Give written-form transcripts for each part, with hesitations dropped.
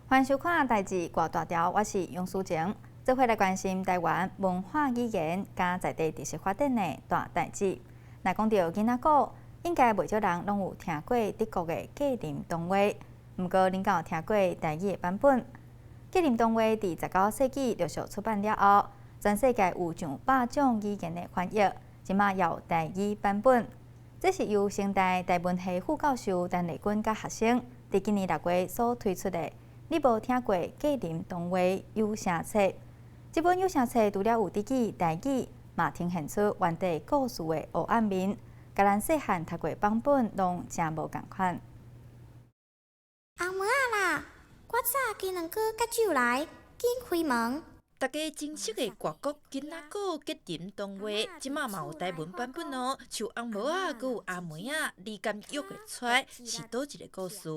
歡迎收看《代誌掛大條》，我是楊淑靜，做伙來關心台灣文化語言佮在地特色發展的大代誌。若講到囡仔故，應該袂少人攏有聽過德國的格林童話，毋過恁敢有聽過台語的版本？格林童話佇19世紀陸續出版了後，全世界有上百種語言的翻譯，這馬也有台語版本。這是由成大台文系副教授陳麗君佮學生佇今年6月所推出的。你無聽過格林童話有聲冊？這本有聲冊除了有德語、台語，嘛呈現出原底故事的黑暗面，佮咱細漢讀過版本攏誠無仝款。阿妹仔啦，我早加兩鍋甲酒來，緊開門。大家真熟的外國囡仔故格林童話，這馬嘛有台文版本哦。像紅帽仔，閣有阿妹仔，你敢約會出來是佗一个故事？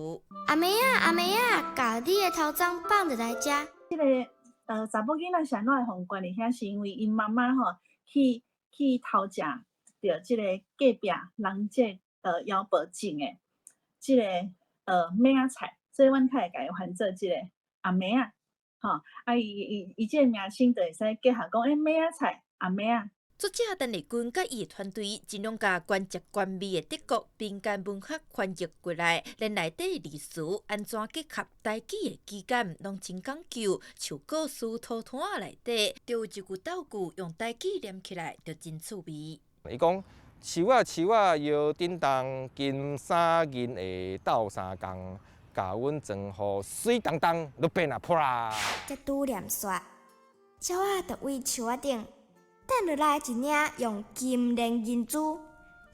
阿妹仔，阿妹仔，共你的頭鬃放入來遮。這个查某囡仔是按怎會予關佇遐？是因為𪜶媽媽吼去偷食著這个隔壁人這妖婆種的這个麥仔菜，所以阮較會共伊翻做這个阿妹仔。吼，啊，伊這个名稱就會使結合講，欸，麥仔菜，阿妹仔。作者陳麗君佮伊的團隊盡量共原汁原味的德國民間文學翻譯過來，連內底的字詞按怎結合台語的語感，攏真講究。像故事塗攤仔內底，就有一句鬥句用台語念起來就真趣味。伊講樹仔樹仔搖振動，金衫銀鞋鬥相共。共阮裝予媠當當，就變啊破啦。才拄念煞，鳥仔就對樹仔頂擲落來一領用金鏈銀珠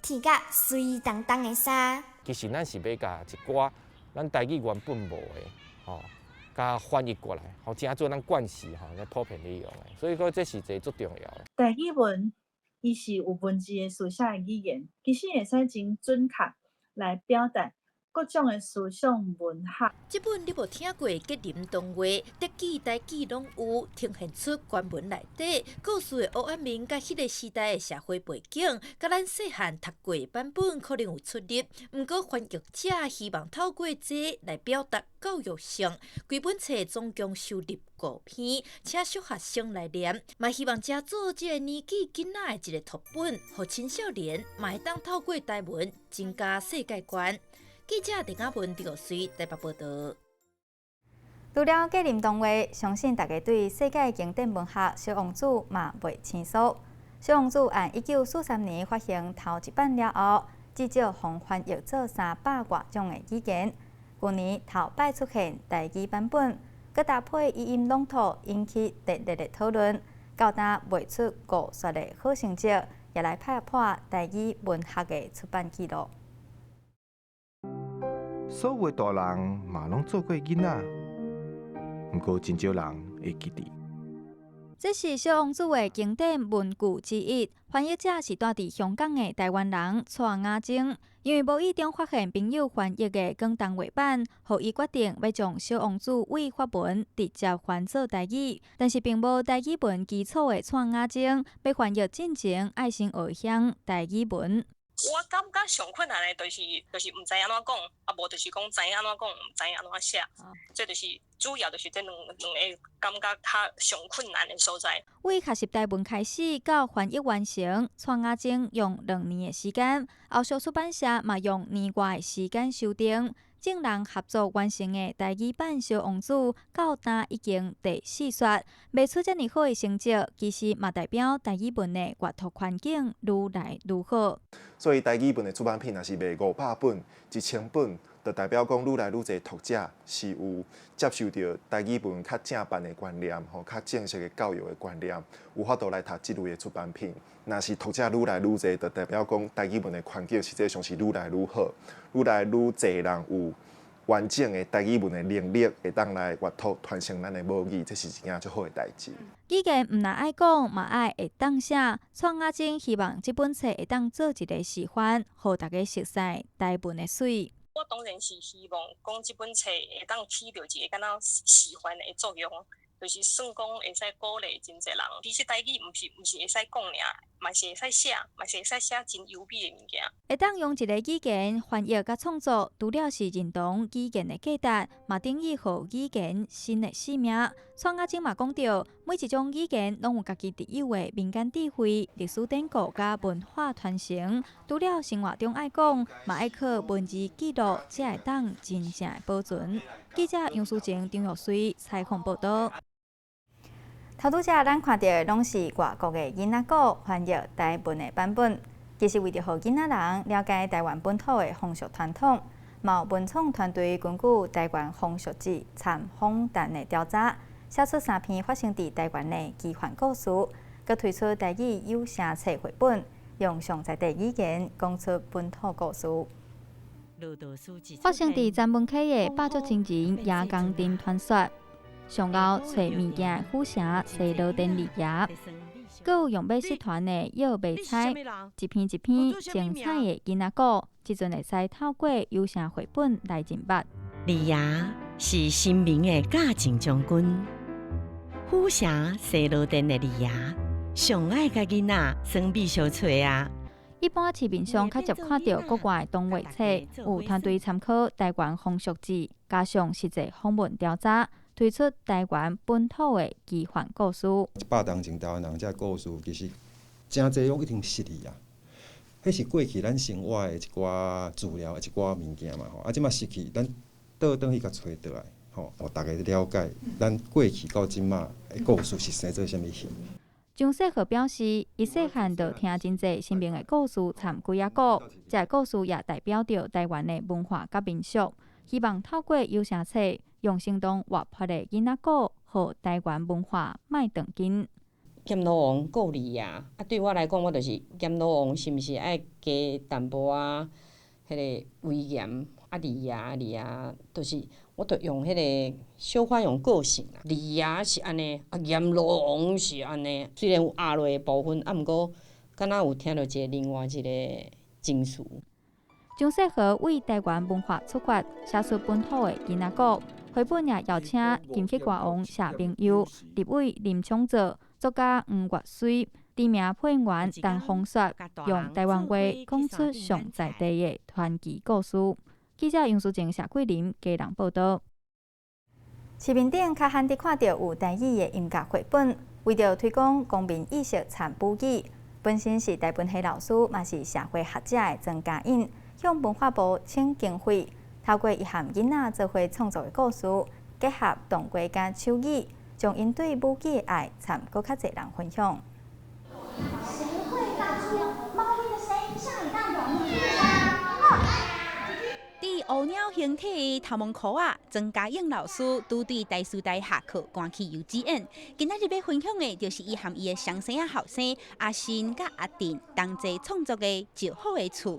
添甲媠當當的衫。其實咱是欲共一寡咱台語原本無的，吼，共翻譯過來，予成做咱慣勢吼，咧普遍咧用的。所以講這是一个足重要的。台語文伊是有文字的書寫的語言，其實會使真準確來表達各種的思想文學。這本你無聽過格林童話，德語、台語攏有，呈現出原文內底故事的黑暗面，佮彼个時代的社會背景，佮咱細漢讀過的版本可能有出入。毋過翻譯者希望透過這來表達教育性。規本冊總共收錄五篇，請小學生來念，嘛希望藉做這个年紀囡仔的一个讀本，予青少年嘛會當透過台文增加世界觀。記者鄭亞文、劉水台北報道。除了格林童話，相信大家對世界經典文學《小王子》嘛袂生疏。小王子按1943年發行頭一版了後，至少予翻譯做300外種的語言。去年頭擺出現台語版本，閣搭配語音朗讀，引起熱烈的討論。到今賣出五刷的好成績，也來拍破台語文學的出版紀錄。所有大人嘛攏做過囡仔，毋過真少人會記得。這是小王子的經典文具之一，翻譯者是住佇香港的台灣人蔡雅晶。因為無意中發現朋友翻譯的廣東話版，予伊決定欲將小王子對法文直接翻做台語。但是並無台語文基礎的蔡雅晶，欲翻譯進前愛先學曉台語文。我感覺上困難的就是毋知按怎講，啊無就是講知影按怎講，毋知影按怎寫，這就是主要就是這兩個感覺較上困難的所在。對學習台文開始到翻譯完成，蔡雅晶用2年的時間，後續出版社嘛用年外的時間修訂，眾人合作完成的台語版《小王子》，到今已經第四刷，賣出遮爾好的成績，其實嘛代表台語文的閱讀環境愈來愈好。所以台語文的出版品若是賣500本、1000本，就代表講愈來愈濟讀者是有接受著台語文較正版的觀念，吼，較正式的教育的觀念，有法度來讀這類的出版品。若是讀者愈來愈濟，就代表講台語文的環境實際上是愈來愈好，愈來愈濟人有完整的台語文的能力，會當來閱讀傳承咱的母語，這是一件足好的代誌。語言毋但愛講，嘛愛會當寫。蔡雅晶希望這本冊會當做一个示範，予大家熟悉台文的媠。我當然是希望講這本冊會當起著一个敢若示範的作用，就是算講會使鼓勵真濟人。其實台語毋是會使講爾，嘛是會使寫，嘛是會使寫真優美的物件。會當用一个語言翻譯佮創作，除了是認同語言的價值，嘛等於予語言新的生命。蔡雅晶嘛講著，每一種語言攏有家己特有的民間智慧、歷史典故佮文化傳承。除了生活中愛講，嘛愛靠文字記錄，才會當真正的保存。記者楊淑靜、張玉穗採訪報導。頭拄才咱看著的攏是外國的囡仔故翻譯台文的版本。其實為著予囡仔人了解台灣本土的風俗傳統，嘛有文創團隊根據台灣風俗誌參訪談的調查，寫出三篇發生佇台灣的奇幻故事，閣推出台語有聲冊繪本，用上在地語言講出本土故事。發生佇曾文溪的百足真人爺公鎮傳說，上後揣物件的虎城西螺典二爺，閣有用欲失傳的藥袂猜，一篇一篇精彩的囡仔故，這陣會使透過有聲繪本來認捌。二爺是神明的駕靖將軍，虎城西螺殿的二爺上愛共囡仔耍秘相揣啊。一般市面上較少看著國外動畫冊，有團隊參考台灣風俗誌，加上實際訪問調查，推出台灣本土的奇幻故事。100年前台灣人這故事，其實誠濟攏已經失去啊。彼是過去咱生活的一寡資料、一寡物件嘛吼。啊，這馬失去，咱倒轉去共揣倒來，吼，予大家了解咱過去到這馬的故事是生做啥物形。張世和表示，伊細漢就聽真濟神明的故事，參鬼仔故，這个故事也代表著台灣的文化佮民俗。希望透過有聲冊，用生動活潑的囡仔故，予台灣文化莫斷根。閻羅王顧二爺，啊，對我來講，我就是閻羅王是毋是愛加淡薄仔彼个威嚴？啊，二爺二爺，就是我著用彼个小可用個性啊。二爺是按呢，啊，閻羅王是按呢。雖然有壓落的部分，啊，毋過敢若有聽著一个另外一个情緒。張世和為台灣文化出發，寫出本土的囡仔故。繪本也邀請金曲歌王謝明佑、立委林昶佐、作家黃月水、知名配音員陳風雪，用台灣話講出上在地的傳奇故事。記者楊淑靜、謝桂林家人報導。市面頂較罕佇看著有台語的音樂繪本，為著推廣公民意識參母語，本身是台文系老師，嘛是社會學者的曾嘉穎，向文化部請經費，透過伊和囡仔做伙創作的故事，結合動畫佮手語，將𪜶對母語的愛參閣較濟人分享。誰會發出貓咪的聲音嚇你大勇？佇烏鳥形體的頭毛箍仔，曾嘉穎老師拄對台師大下課，趕去幼稚園。今仔日欲分享的，就是伊和伊的雙生仔後生阿信佮阿定同齊創作的《石虎的厝》。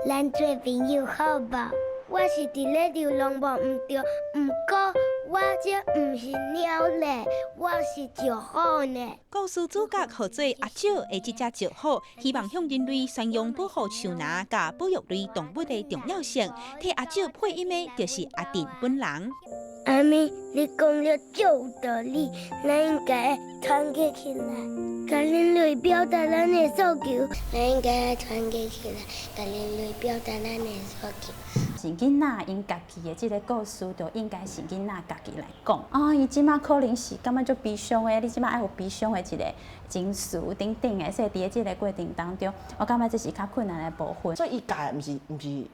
咱做朋友好無？我是佇咧流浪無毋對，毋過我這毋是鳥咧，我是石虎呢。故事主角號做阿石的這隻石虎，希望向人類宣揚保護樹林佮保育類動物的重要性。替阿石配音的，就是阿定本人。阿咪，你講得足有道理，咱應該團結起來，共人類表達咱的訴求。咱應該團結起來，共人類表達咱的訴求。是囡仔𪜶家己的這个故事，就應該是囡仔家己來講。啊，伊這馬可能是感覺足悲傷的，你這馬愛有悲傷的一个情緒等等的，所以佇這个過程當中，我感覺這是較困難的部分。所以伊教的毋是語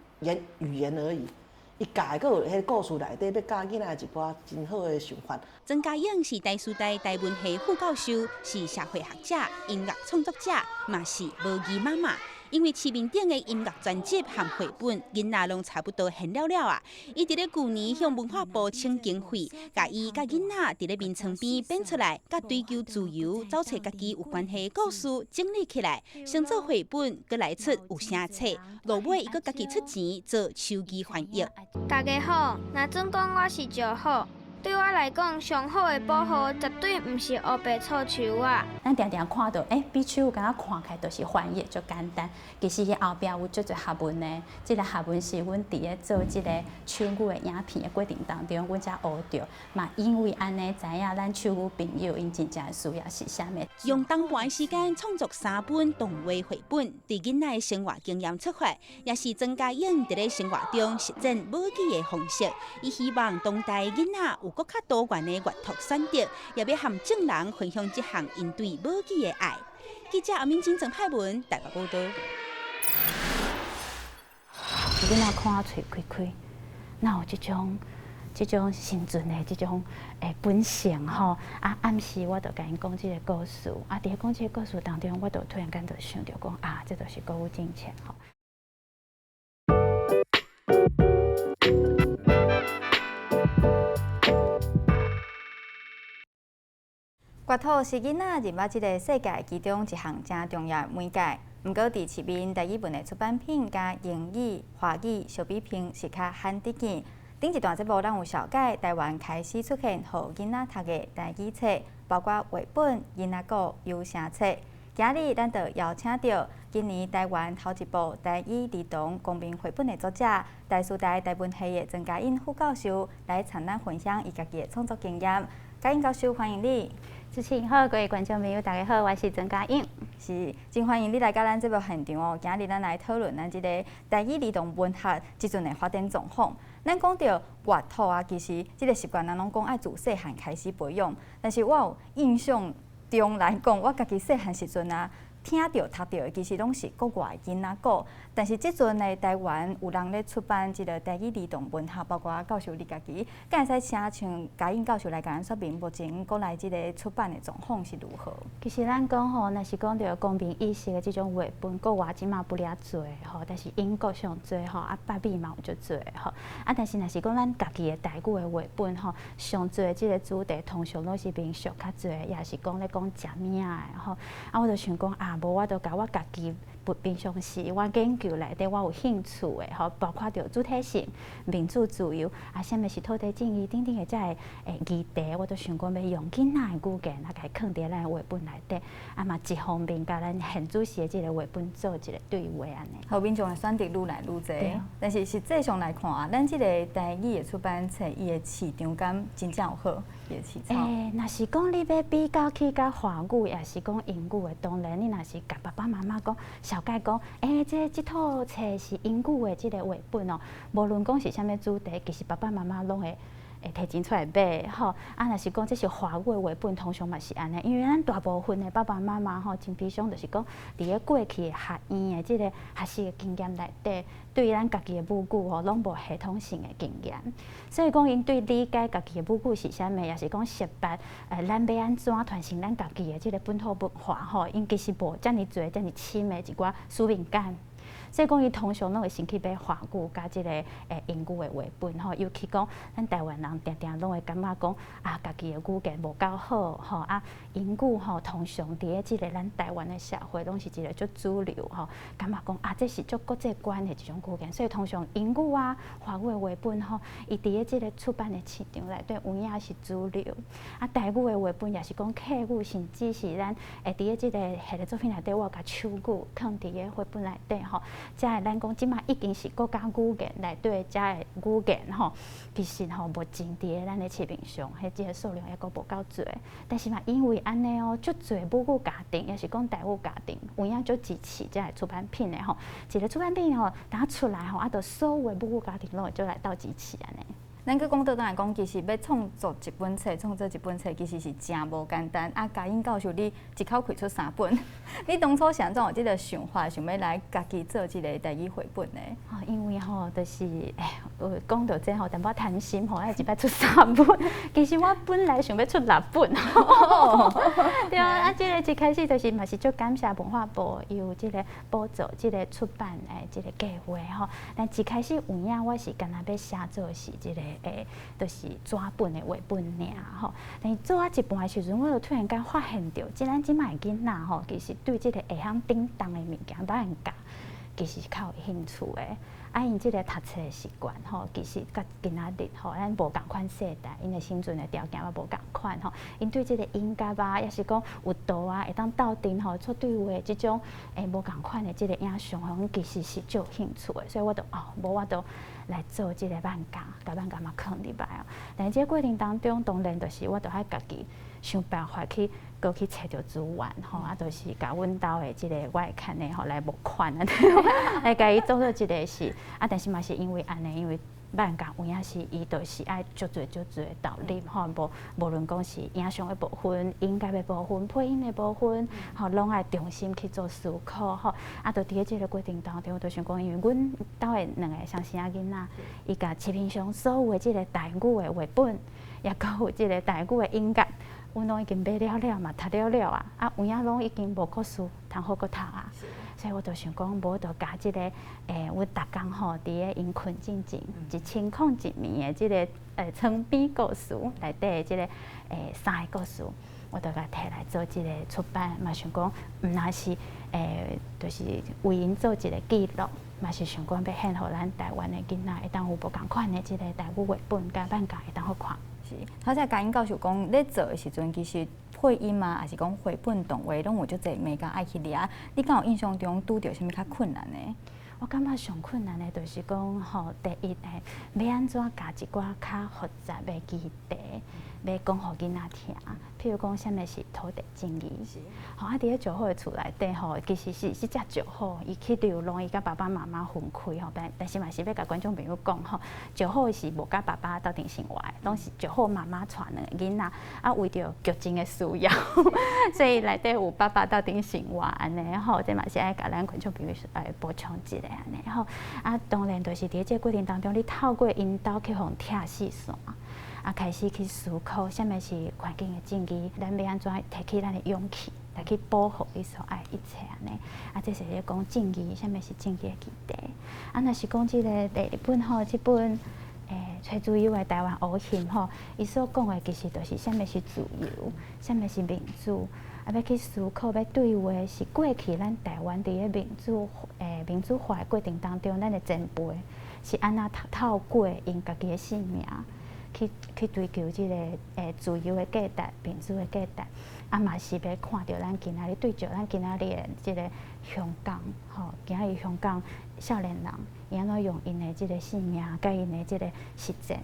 言而已。伊教的閣有彼个故事內底，欲教囡仔一寡真好的想法。曾嘉穎是台師大台文系副教授，是社會學者、音樂創作者，嘛是母語媽媽。因為市面頂的音樂專輯和繪本，囡仔攏差不多現了了啊！伊佇咧舊年向文化部請經費，共伊佮囡仔佇咧眠床邊編出來，佮追求自由、找揣家己有關係的故事整理起來，先做繪本，閣來出有聲冊，落尾伊閣家己出錢做手語翻譯。大家好，若準講我是石虎，對我來講，上好的保護絕對毋是烏白錯樹仔。咱定定看著，欸，比手敢若看起來就是翻譯足簡單，其實伊後壁有足濟學問呢。這個學問是阮佇咧做這個手語的影片的過程當中，阮才學著。嘛，因為按呢，知影咱手語朋友𪜶真正需要是啥物。用當半時間創作三本動畫繪本，對囡仔的生活經驗出發，也是曾嘉穎佇咧生活中實踐母語的方式。伊希望當代囡仔有閣較多元的閱讀選擇，也欲和眾人分享這項𪜶對母語的愛。記者阿敏晶、鄭派文台北報導。囡仔看喙開開，哪有這種生存的這種本性吼？啊，暗時我就共𪜶講這個故事，啊，佇咧講這個故事當中，我就突然間就想著講啊，這就是國語政策吼。國土是囡仔認捌這个世界其中一項誠重要的媒介。毋過，佇市面台語文的出版品佮英語、華語相比拼是較罕得見。頂一段節目，咱有紹介台灣開始出現予囡仔讀的台語冊，包括繪本、囡仔故、有聲冊。今日咱就邀請著今年台灣頭一部台語兒童公民繪本的作者，台師大台文系的曾嘉穎副教授來參咱分享伊家己的創作經驗。嘉穎教授，歡迎你。主持人好，各位觀眾朋友，大家好，我是曾嘉穎。是，真歡迎你來到咱節目現場哦。今日咱來討論咱這個台語兒童文學這陣的發展狀況。咱講著閱讀啊，其實這個習慣，咱攏講愛自細漢開始培養。但是我有印象中來講，我家己細漢時陣啊，聽著讀著的其實攏是國外的囡仔故。但是這陣的台灣有人咧出版這個台語兒童文學，包括教授你家己，敢會使請像嘉穎教授來共咱說明目前國內這個出版的狀況是如何？其實咱講吼，若是講著公民意識的這種繪本，國外這馬不爾濟吼，但是英國上濟吼，啊，北美嘛有足濟吼，啊，但是若是講咱家己的台語的繪本吼，上濟這個主題通常攏是民俗較濟，也是講咧講食物仔的吼，啊，我就想講啊，無我就共我家己平常時我研究內底我有興趣的吼，包括著主體性、民主自由啊，啥物是土地正義等等的這个議題，我都想講欲用囡仔的語言啊，共伊囥佇咱的繪本內底，啊嘛一方面共咱現主時的這個繪本做一個對話按呢。好，民眾的選擇愈來愈濟，但是實際上來看啊，咱這個台語的出版冊，伊的市場敢真正有好？伊的市場。若是講你欲比較起佮華語，抑是講英語的，當然你若是共爸爸媽媽講，紹介講，欸，這套冊是英語的這個繪本哦，無論講是啥物主題，其實爸爸媽媽攏會提錢出來買吼。啊，若是講這是華語的繪本，通常嘛是按呢，因為咱大部分的爸爸媽媽吼，真悲傷，就是講佇咧過去的學院的這個學習的經驗內底，對咱家己的母語吼，攏無系統性的經驗，所以講𪜶對理解家己的母語是啥物，抑是講識別，咱欲按怎傳承咱家己的這個本土文化吼，𪜶其實無遮爾濟、遮爾深的一寡使命感。所以講，伊通常攏會先去買華語佮這個英語的繪本吼，尤其講咱台灣人定定攏會感覺講啊，家己的語言無夠好吼啊，英語吼通常佇咧這個咱台灣的社會攏是一個足主流吼，感覺講啊，這是足國際觀的一種語言，所以通常英語啊、華語的繪本吼，伊佇咧這個出版的市場內底有影是主流。啊，台語的繪本也是講客語，甚至是咱會佇咧這個系列作品內底，我有共手語囥佇咧繪本內底吼。遮的咱講，這馬已經是國家語言內底遮的語言吼，其實吼目前佇咧咱的市面上，彼這個數量猶閣無夠濟。但是嘛，因為按呢哦，足濟母語家庭，抑是講台語家庭，有影足支持遮的出版品的吼。一個出版品吼，當出來吼，啊，就所有的母語家庭攏會做來鬥支持按呢。咱閣講倒轉來講，其實欲創作一本冊，創作一本冊其實是誠無簡單。啊，嘉穎教授，你一口氣出三本，你當初是按怎有這個想法，想欲來家己做這個台語繪本呢？哦，因為吼，就是欸，講著這吼，淡薄貪心吼，愛一擺出三本。其實我本來想欲出六本。對啊，啊，這個一開始就是嘛是足感謝文化部有這個補助，這個出版的這個計劃吼。但一開始有影我是干焦欲寫做是這個。欸，就是紙本的繪本爾吼。但是做啊一半的時陣，我就突然間發現著，這咱這馬的囡仔吼，其實對這個會曉叮當的物件，捌人教，其實較有興趣的。啊，𪜶這个讀冊的習慣吼，其實佮今仔日吼，咱無仝款世代，𪜶的生存的條件嘛無仝款吼，𪜶對這个音樂啊，抑是講有圖啊，會當鬥陣吼做對話這種無仝款的這个影像吼，𪜶其實是足有興趣的，所以我就哦，無我就來做這个漫畫，共漫畫嘛囥入來哦。但這个過程當中，當然就是我著愛家己想辦法去。閣去揣著資源吼，啊，就是共阮兜的這个我會牽的吼來募款啊，來共伊做做這个事。啊，但是嘛是因為按呢，因為漫畫有影是伊就是愛足濟足濟投入吼，無論講是影像的部分、音樂的部分、配音的部分，吼，攏愛重新去做思考吼。啊，就佇咧這个過程當中，我就想講，因為阮兜的兩个雙生仔囡仔，伊共市面上所有的這个台語的繪本，抑閣有這个台語的音樂。阮攏已經買了了嘛，讀了了啊，啊有影攏已經無故事通好閣讀啊，所以我就想講，無就共這个阮逐工吼，佇咧𪜶睏進前，1001暝的這个床邊故事內底的這个三个故事，我就共提來做這个出版，嘛想講，毋若是就是為𪜶做一個記錄，嘛是想講欲獻予咱台灣的囡仔，會當有無仝款的這个台語繪本佮漫畫會當好看。是，頭才嘉茵教授講，咧做的時陣，其實配音啊，抑是講繪本動畫，攏有足濟眉角愛去掠。你敢有印象中拄著啥物較困難的？我感覺上困難的，就是講吼，第一欲按怎共一寡較複雜的議題，欲講予囡仔聽。譬如講，啥物是土地正義？吼，啊，佇咧石虎的厝內底吼，其實是這隻石虎，伊去流浪，伊佮爸爸媽媽分開吼，但是嘛是欲共觀眾朋友講吼，石虎是無佮爸爸鬥陣生活的，攏是石虎媽媽帶兩个囡仔，啊，為著劇情的需要，所以內底有爸爸鬥陣生活按呢吼，這嘛是愛共咱觀眾朋友來補充一下按呢吼。啊，當然就是佇這個過程當中，你透過𪜶兜去予拆四線。啊，開始去思考啥物是環境的正義，咱欲按怎提起咱的勇氣來去保護你所愛的一切按呢？啊，這是咧講正義，啥物是正義的議題？啊，若是講這个第二本吼，這本揣自由的台灣烏縈吼，伊所講的其實就是啥物是自由，啥物是民主。啊，欲去思考，欲對話是過去咱台灣佇咧民主化的過程當中，咱的前輩是按怎透過𪜶家己的性命去追求這个自由的價值、民主的價值，啊嘛是欲看著咱今仔日對照咱今仔日的這个香港，吼，今仔日香港少年人，伊按怎用𪜶的這个性命，佮𪜶的這个實踐，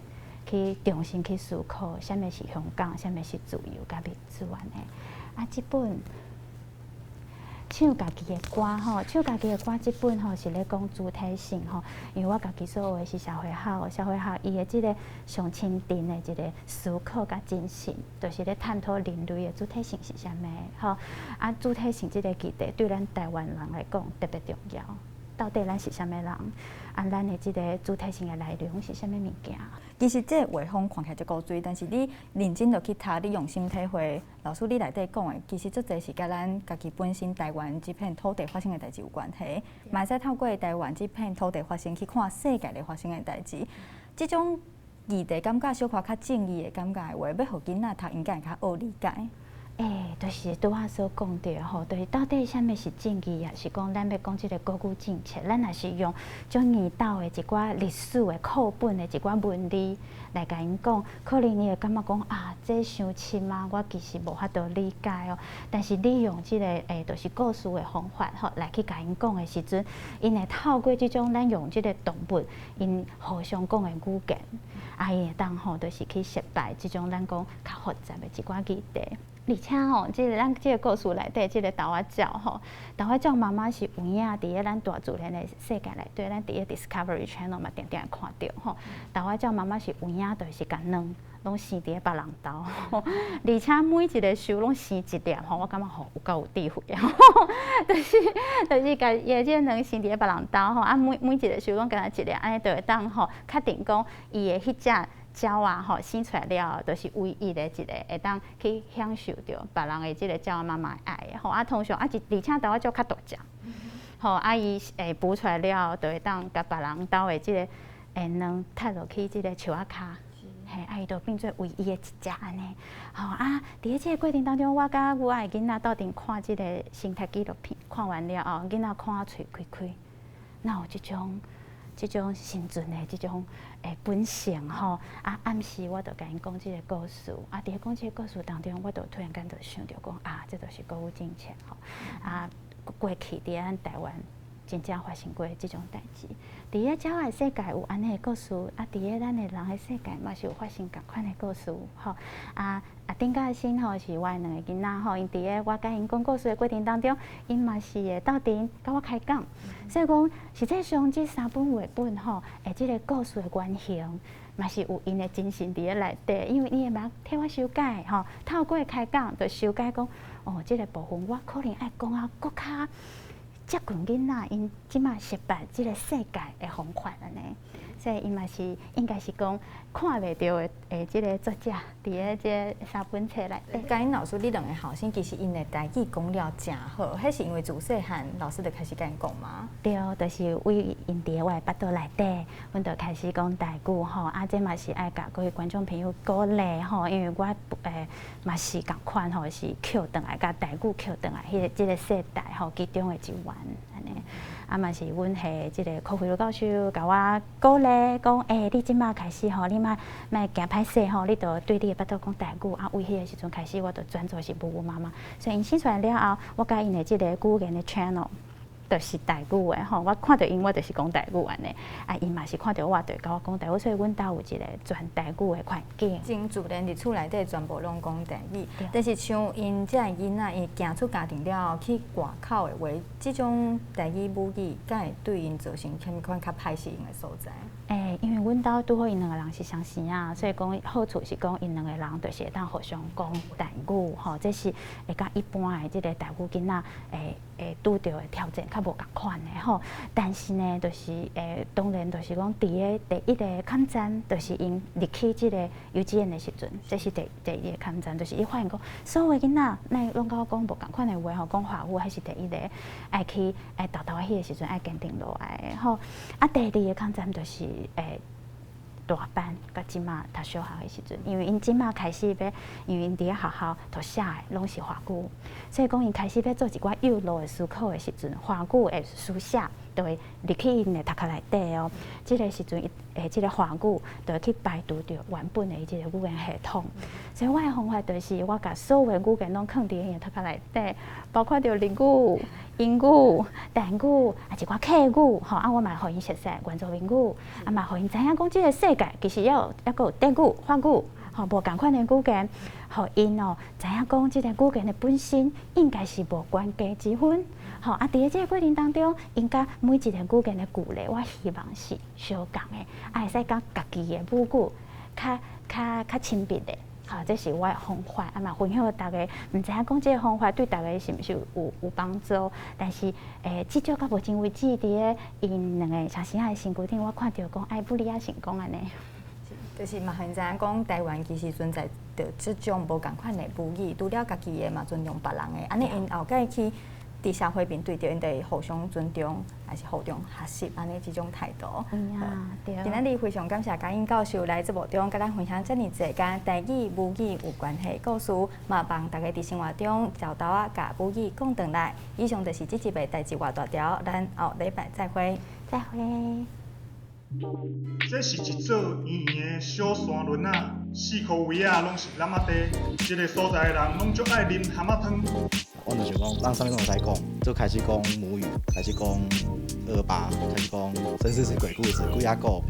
去重新去思考，啥物是香港，啥物是自由佮民主按呢？啊，這本唱家己的歌吼，唱家己的歌，這本吼是咧講主體性吼，因為我家己所學的是社會學，社會學伊的這个上深層的一個思考佮精神，就是咧探討人類的主體性是啥物吼。啊，主體性這个議題對咱台灣人來講特別重要。到底咱是啥物人？啊，咱的這个主體性的內容是啥物物件？其實這個畫風看起來足古錐，但是你認真落去讀，你用心體會，老師你內底講的，其實足濟是佮咱家己本身台灣這片土地發生的代誌有關係，嘛會使透過台灣這片土地發生去看世界咧發生的代誌。這種議題感覺小可較正義的感覺的話，欲予囡仔讀，應該會較好理解。就是拄仔所講著吼，就是到底啥物是正義，抑是講咱欲講這个國語政策，咱若是用足硬道的一寡歷史的課本的一寡文字來共𪜶講，可能伊會感覺講啊，這傷深啊，我其實無法度理解哦。但是你用這个就是故事的方法吼，來去共𪜶講的時陣，𪜶會透過這種咱用這个動物𪜶互相講的語言，啊，伊會當吼，就是去識別這種咱講較複雜的一寡議題。而且吼，這个咱這个故事內底，這个豆仔鳥吼，豆仔鳥媽媽是有影佇咧咱大自然的世界內底，咱佇咧 Discovery Channel 嘛定定會看著吼。豆仔鳥媽媽是有影，就是共卵攏生佇咧別人兜，而且每一个獸攏生一粒吼，我感覺吼有夠有智慧啊！就是共伊的這个卵生佇咧別人兜吼，啊每一个獸攏敢若一粒，按呢就會當吼確定講伊的彼隻鳥仔吼生出來了後，就是唯一的一个會當去享受著別人的這个鳥仔媽媽的愛吼。啊，通常啊，而且豆仔鳥較大隻，吼啊，伊會孵出來了後，就會當共別人兜的這个卵踢落去這个樹仔跤，嘿，啊，伊就變做唯一的一隻按呢。吼啊，佇咧這个過程當中，我佮阮的囡仔鬥陣看這个生態紀錄片，看完了後，囡仔看啊喙開開，哪有這種這種生存的這種本性吼。啊，暗時我就共𪜶講這个故事，啊，佇咧講這个故事當中，我就突然間就想著講啊，這就是國語政策吼。啊，過去佇咱台灣真正發生過這種代誌。佇咧鳥仔的世界有按呢的故事，啊，佇咧咱的人的世界嘛是有發生仝款的故事吼。啊啊，頂甲先吼是我的兩个囡仔吼，𪜶佇咧我佮𪜶講故事的過程當中，𪜶嘛是會鬥陣佮我開講。所以講，實際上這三本繪本吼，的這个故事的原型嘛是有𪜶的精神佇咧內底，因為𪜶會嘛替我修改吼，透過開講就修改講，哦，這个部分我可能愛講啊，閣較接近囡仔𪜶這馬識別這个世界的方法按呢，所以伊嘛是應該是講看袂著的的這个作者佇咧這个三本冊內底。嘉茵老師，你兩个後生其實𪜶的台語講了誠好，彼是因為自細漢老師就開始共𪜶講嗎？對，就是為𪜶佇咧我的腹肚內底，阮就開始講台語吼。啊，這嘛是愛共各位觀眾朋友鼓勵吼，因為我嘛是仝款吼，是抾轉來共台語抾轉來，彼个這个世代吼其中的一員按呢。啊嘛是阮系這个柯惠如教授共我鼓勵講，欸，你這馬開始吼，你莫莫驚歹勢吼，你就對你的腹肚講台語。啊，為彼个時陣開始，我就轉做是母語媽媽。所以𪜶生出來了後，我共𪜶的這个語言的 channel 就是台語的吼。我看著𪜶，我就是講台語按呢。啊，𪜶嘛是看著我，就會共我講台語，所以阮兜有一个全台語的環境。真自然佇厝內底全部攏講台語，但是像𪜶這个囡仔，𪜶行出家庭了後去外口的話，這種台語母語，敢會對𪜶造成啥物款較歹適應的所在？欸，因為阮兜拄好𪜶兩个人是雙生仔，所以講好處是講𪜶兩個人就是會當互相講台語吼，這是會佮一般的這个台語囡仔會會拄著的挑戰較無仝款的吼。但是呢，就是當然就是講佇咧第一个坎站，就是𪜶入去這个幼稚園的時陣，這是第第一个坎站，就是伊發現講所有囡仔，哪會攏共我講無仝款的話吼，講華語，彼是第一个愛去愛沓沓仔彼个時陣愛堅定落來的吼。啊，第二个坎站就是大班佮這馬讀小學的時陣，因為𪜶這馬開始欲，因為𪜶佇咧學校都寫的攏是華語，所以講𪜶開始欲做一寡幼路的思考的時陣，華語的書寫就會入去𪜶的頭殼內底哦。這个時陣，這个華語就會去排除著原本的這个語言系統。所以我的方法就是，我共所有的語言攏囥佇𪜶的頭殼內底，包括著日語、英語、台語，啊一寡客語，吼啊，我嘛予𪜶熟悉原住民語，啊嘛予𪜶知影講這个世界其實猶有猶閣有德語、法語，吼無仝款的語言，予𪜶哦知影講這个語言的本身應該是無懸低之分，吼啊佇咧這个過程當中，𪜶佮每一个語言的距離，我希望是相仝的，啊會使佮家己的母語較較較親密的。吼，這是我的方法，啊嘛分享予大家，毋知影講這个方法對大家是毋是有有幫助？但是，至少到目前為止，佇咧𪜶兩个雙生仔的身軀頂，我看著講，哎，母女仔成功按呢。就是嘛，予𪜶知影講，台灣其實存在著這種無仝款的母語，除了家己的，嘛尊重別人的。按呢，𪜶後蓋去佇社會面對著，𪜶就會互相尊重，還是互相學習，按呢這種態度。嗯啊，對。今仔日非常感謝嘉茵教授來節目中，佮咱分享遮爾濟佮台語母語有關係的故事，嘛幫大家佇生活中沓沓仔共母語講轉來。以上就是這集的代誌活大條，咱後禮拜再會。再會。這是一座圓圓的小山崙仔，四箍圍仔攏是湳仔地。這个所在的人攏足愛啉蚶仔湯。我就想講，咱啥物攏會使講，就開始講母語，開始講228，開始講真實是鬼故事，鬼仔故。